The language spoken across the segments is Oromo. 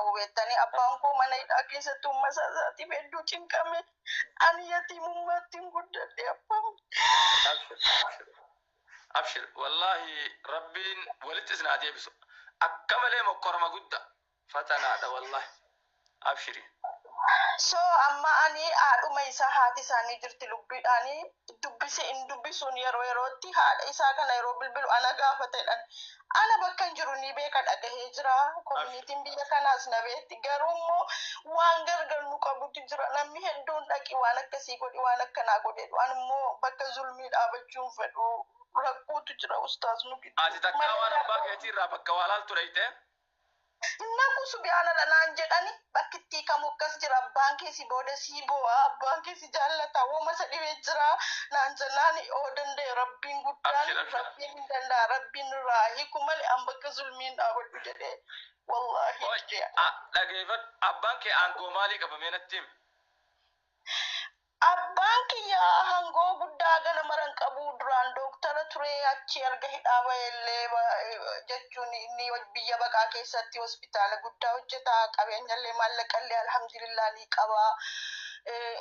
Beektanii, abbaan koo mana hidhaa keessatti uummata isaatiif hedduu cinqame. Ani yatiimummaatti hin guddadhe abbaan. Abshir, abshir. Abshir, wallahi Rabbiin walitti isin haa deebisu. Akka malee mokkorama guddaa fatanaadha wallahi. Abshiri. So amma ani haadhuma isaa, haati isaanii jirti lubbiidhaanii, dubbise hin dubbisuun yeroo yerootti haadha isaa kana yeroo bilbilu ana gaafatedhan. Ana bakka hin jiru ni beeka, dhagahee jira. Communityn biyya kanaas na beetti. Garuu immoo waan gargar nu qabutu jira. Namni hedduun dhaqi, waan akkasii godhi, waan akkanaa godhe. Waan immoo bakka zulmii dhaabachuun fedhu rakkootu jira, ustaaz, nu gidduu. Ati takkaa waan abbaa keetii irraa bakka waa laaltu dhayite? Naku subhaanallah naan jedhani, bakki itti hiikamu akkas jira, abbaan keessi booda sii boo'a, abbaan keessi jaallata, wooma isa dhibee jira naan jennaan, oo danda'e Rabbiin guddaan Abshir, abshir. Rabbiin hin danda'a, Rabbiin irraa hiiku malee an bakka zulmiin dhaabadhu jedhee wallahi Oi, jedhe. Dhageeffadhu, abbaan kee aangoo maalii qaba, mee natti himi? Abbaan kiyya hangoo guddaa gana maran qabu. Duraan dooktara ture. Achi erga hidhaa bahee jechuun inni biyya baqaa keessatti hospitaala guddaa hojjeta. Qabeenyallee maallaqallee alhamdulillah ni qaba.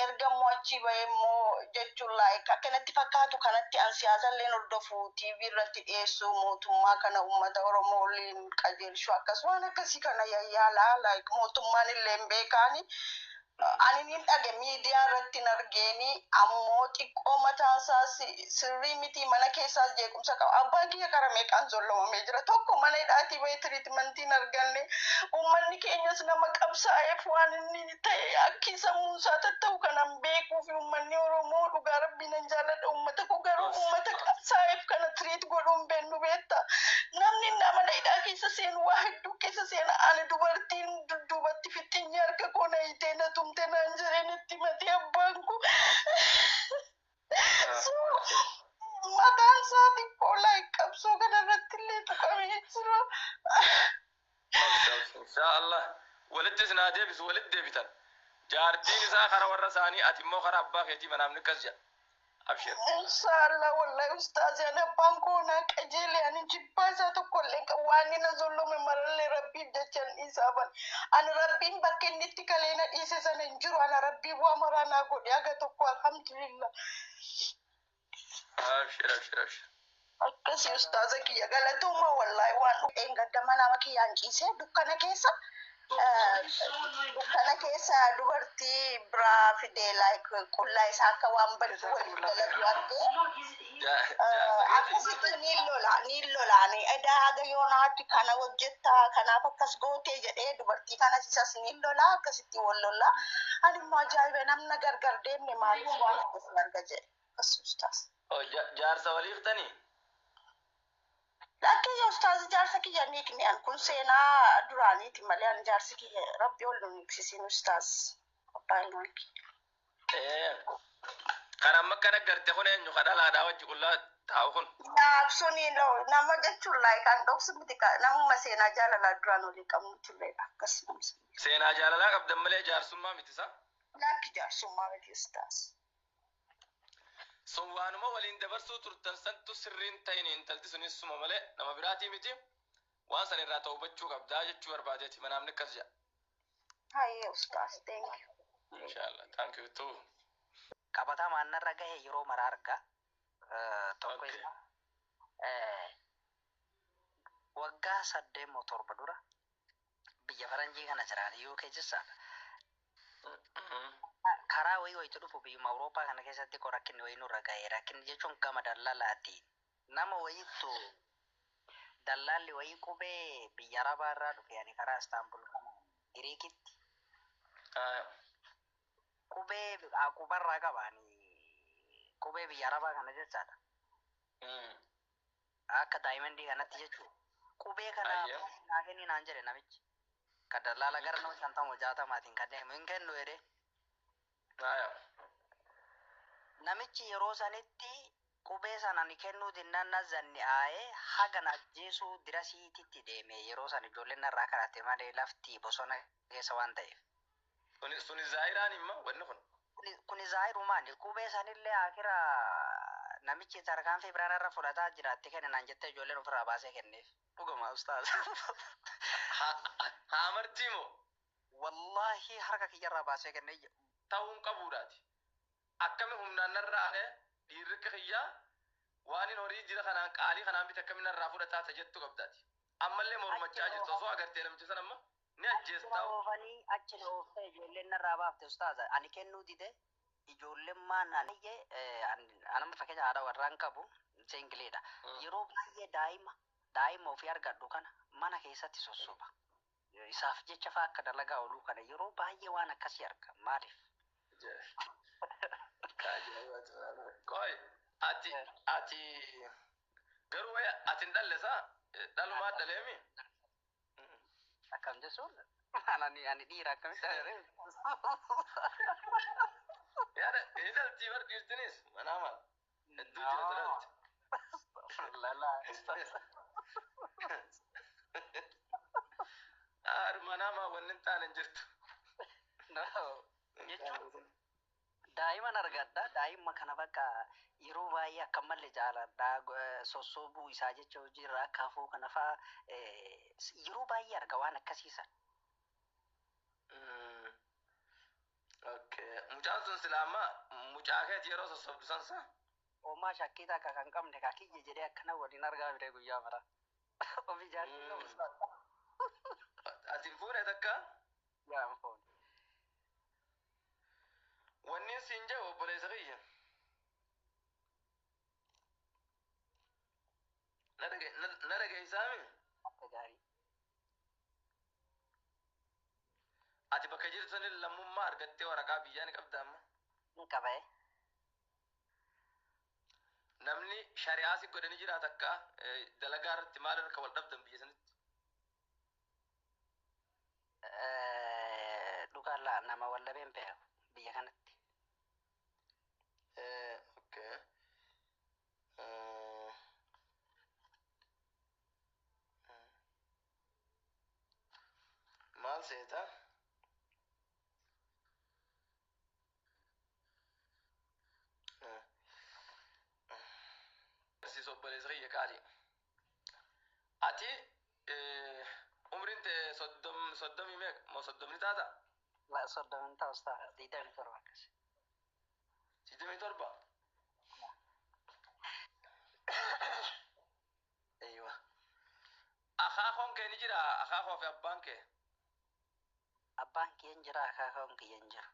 Erga immoo achi bahee immoo jechuun like akkanatti fakkaatu kanatti an siyaasallee hordofu, TV irratti dhiyeessu, mootummaa kana uummata Oromoo waliin qajeelchu, akkas waan akkasii kana yayyaalaa, like mootummaan illee hin beekaani. Ani nin dhage, miidiyaa irratti hin argeeni, ammoo xiqqoo mataan isaa sirrii miti, mana keessaas jeequmsa qaba. Abbaan kiyya kara meeqaan zollomamee jira. Tokko mana hidhaatii bahee treatmentii hin arganne. Uummanni keenyas nama qabsaa'eef waan inni ta'e akki sammuun isaa tatta'u kanan beekuu fi uummanni Oromoo, dhugaa Rabbii nan jaalladha uummata koo, garuu uummata qabsaa'eef kana treat godhuun beennu beekta. Namni mana hidhaa keessa seenu waa hedduu keessa seena. Ani dubartiin dudduubatti fixxinyi harka koo na hiitee na tumte naan jedheen itti matee abbaan koo. So mataan isaa xiqqoo like qabsoo kanarratti illee tuqamee jira. Insha Allah walitti isin haa deebisu, walitti deebitan. Jaartiin isaa kara warra isaanii, ati immoo kara abbaa keetii manaaf ni akkas jedha. Abshir. Inshallah, wallahi ustaazi, ani abbaan koo naa qajeele, ani jibbaa isaa tokko illee qabu. Waan inni na zollome marallee Rabbiif jecha dhiisaa ban. Ani Rabbiin bakka inni itti kalee na dhiise sana hin jiru. Ana Rabbiin waa maraa naa godhe haga tokko, alhamdulillah. Abshir, abshir, abshir. Akkasii ustaaza kiyya, galatooma wallahi. Waan dhugeen gaddama nama kiyyaan ciisee dukkana keessa dubartii biraa fidee, like qullaa isaa akka waan baddu waliin dalagu argee. Jaarsa keetii? Akkasitti ni lola, ni lolaani edaa haga yoonaatti kana hojjettaa, kanaaf akkas gootee jedhee dubartii kanas isas ni lola, akkasitti wal lola. Ani immoo ajaa'iba, namna gargar deemne maaliif waan akkas arga jedhe akkas ustaas. Oh, jaarsa waliiftanii? Lakkiyya ustaas, jaarsa kiyya niikni an kun seenaa duraaniiti malee an jaarsi kiyya Rabbi ol nu niiksisiin ustaas, abbaa ilmaan kiyya. Kan amma akkana garte kun eenyu, ka dhalaadhaa wajji qullaa taa'u kun? Naaf suni nama jechuun like an dhoksu miti, namuma seenaa jaalalaa duraan olii qabnu turredha akkasumas. Seenaa jaalalaa qabdan malee jaarsummaa miti sa? Lakki, jaarsummaa miti ustaas. Sun waanuma waliin dabarsuu turtan santu sirriin ta'in, intalti sunis suma malee nama biraatii miti. Waan san irraa ta'ubachuu qabdaa jechuu barbaadeeti, manaamni akkas jedha. Hayyee ustaas, thank you. Inshallah, thank you too. Qabatamaan narra gahe yeroo mara arga. Tokko isaa waggaa 8 moo 7 dura biyya faranjii kana jiraate, UK jechaadha. Karaa wayii wayitu dhufu biyyuma Awurooppaa kana keessatti koo rakkinni wayii nurra gahe. Rakkinni jechuun gama daldalaati. Nama wayittu dallaalli wayii qubee biyya Arabaa irraa dhufe, ani karaa Istaanbul kana Giriikitti qubee qubarraa qaba, ani qubee biyya Arabaa kana jechaadha. Akka diamondii kanatti jechuudha. Qubee kana naa kenni naan jedhe namichi. Ka dallaala gara nama 50 60maatiin kan deemu hin kennu jedhe. Namichi yeroo sanitti qubee sana ni kennuu dinnaan na zanni aa'ee haga na ajjeesuu dirasiititti deeme. Yeroo san ijoolleen narraa karate malee lafti bosona keessa waan ta'eef. Suni zaahiraan himma wanni kun. Kuni zaahirumaani qubee sanillee akira namichi tarkaanfii biraan irra fudhataa jiraatti kenne naan jettee ijoolleen ofirraa baasee kenneef. Dhuguma ustaaz. Haamartii moo? Wallaahi harka kiyyarraa baasee kenne. Ta'uu hin qabuudhaati. Akkami humnaan narraa aanee dhiirri akka kiyyaa waanin horii jira kanaan qaalii kanaan bite akkami narraa fudhataa ta jettu qabdaati. Ammallee mormachaa jirta osoo agartee namicha san amma ni Achi na ajjeestaa. oofanii, achi na ooftee ijoolleen narraa baafte ustaaza. Ani kennuu dide, ijoolleen maan ani baay'ee anama fakkeenya haadha warraa hin qabu, singleedha. Yeroo baay'ee daa'ima daa'ima ofii argadhu kana mana keessatti sossoba. Isaaf jecha fa'aa akka dalagaa ooluu kana yeroo baay'ee waan akkasii arga. Maaliif? Qoy, ati garuu waya ati hin dhalle saa dhalumaa dhaleemi. Akkam jechuun ani dhiira akkamitti agaree? Yaada ni dhaltii bar, dhiirtinis manaa maal hedduu jira ta dhalti. Lala. Aar manaa maa wanni hin taane hin jirtu. No. Jechuun daa'iman argadha. Daa'ima kana bakka yeroo baay'ee akka malee jaaladha. Sossobuu isaa jecha hojiirra akka hafuu kana fa'aa yeroo baay'ee arga waan akkasiisan. Okay. Mucaan sun silaa amma mucaa keeti yeroo sossobdu san sa? Homaa shakkii takka kan qabne ka kiyya jedhee akkana waliin argaa mire guyyaa mara. Ofii jaartii qabu. Ati hin fuune takka? Yaa, hin fuune. Wanni siin jedhu, obboleessa kiyya. Na dhageessaami? Akka gaarii. Ati bakka jirtu sanin lammummaa argattee waraqaa biyyaa ni qabda amma? Hin qaba. Namni shari'aa si godhani jira takka dalagaa irratti maal irra wal dhabdan biyya sanitti? Dhugaan laa nama wallabeen beeku biyya kanatti. Okay. Maal seeta? Agarsiisa, obboleessa kiyya qaalii. Ati umriin tee 30 meeqa moo 30 taata? La, 30 ta'us ta'a, 27 akkas. 27? Eeywa. Akaakoon kee ni jira, akaakoo fi abbaan kee? Abbaan kiyya hin jira, akaakoon kiyya hin jiru.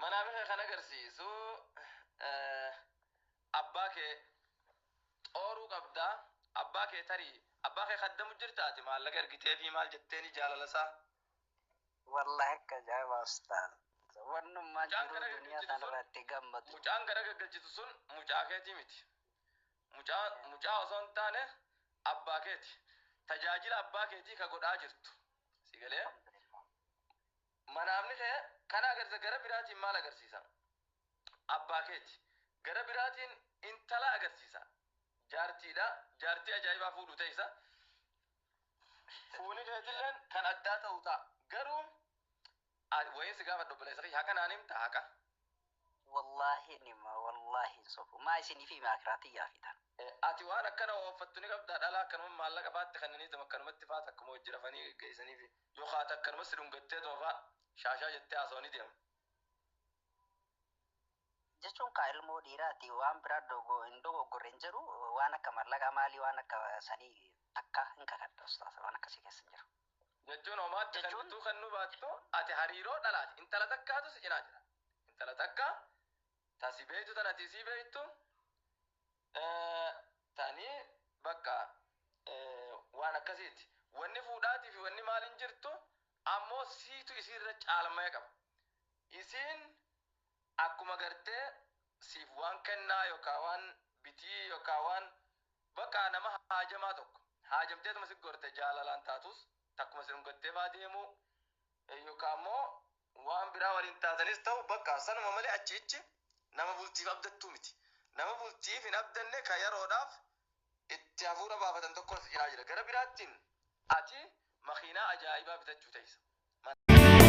Manaaf kee kan agarsiisu abbaa kee xooruu qabda. Abbaa kee tarii abbaa kee kaddamu jirtaati maallaqa ergitee fi maal jetteeni jaalala isaa. Wallahi akka ajaa'ibaa, ustaaz. Wannummaan Mucaan jiruu gara duniyaa gaggalchitu sana sun irratti gammadu. Mucaan gara gaggalchitu sun mucaa keetii miti. Mucaa osoo hin taane abbaa keeti. Tajaajila abbaa keetii ka godhaa jirtu. Si galee? Alhamdulillah. Manaamni kee kana agarsiisa. Gara biraatiin maal agarsiisa? Abbaa keeti. Gara biraatiin intala agarsiisa. Jaartiidha. Jaartii ajaa'ibaa fuudhu ta'isa. Fuuni keetilleen kan addaa ta'u ta'a. Garuu wayiin si gaafadhu, obboleessa kiyya, haqa naan himta, haqa. Wallahi nima, wallahi hin sobu. Maa isinii fi akiraatiyyaa fi tan. Ati waan akkana ooffattu ni qabdaa? Dhalaa akkanuma maallaqa faatti kennanii tuma akkanumatti faata akkuma hojii rafanii geessanii fi yookaan akkanuma si dhungattee tuma faa shaashaa jettee haasawanii deemu. Jechuun kaa ilmoo dhiiraati, waan biraa dogo hin dogoggorre hin jedhu, waan akka mallaqa maalii waan akka sanii takka hin kakadha, ustaaz, waan akkasii keessa hin jiru. Jechuun homaatti Jechuun kennituu kennuu baattu ati hariiroo dhalaati. Intala takkaatu si cinaa jira. Intala takka tasi beektu tan ati isii beektu tanii bakka waan akkasiiti. Wanni fuudhaatii fi wanni maal hin jirtu, ammoo siitu isiirra caalmaya qaba. Isiin akkuma gartee siif waan kennaa yookaan waan bitii yookaan waan bakka nama haajamaa tokko haajamteetuma si gorte jaalalaan taatus takkuma si dhungattee faa deemuu yookaan immoo waan biraa waliin taatanis ta'u bakka sanuma malee achiichi nama bultiif abdattuu miti. Nama bultiif hin abdanne ka yeroodhaaf itti hafuura baafatan tokko si cinaa jira. Gara biraattiin ati makiinaa ajaa'ibaa bitachuu teessa.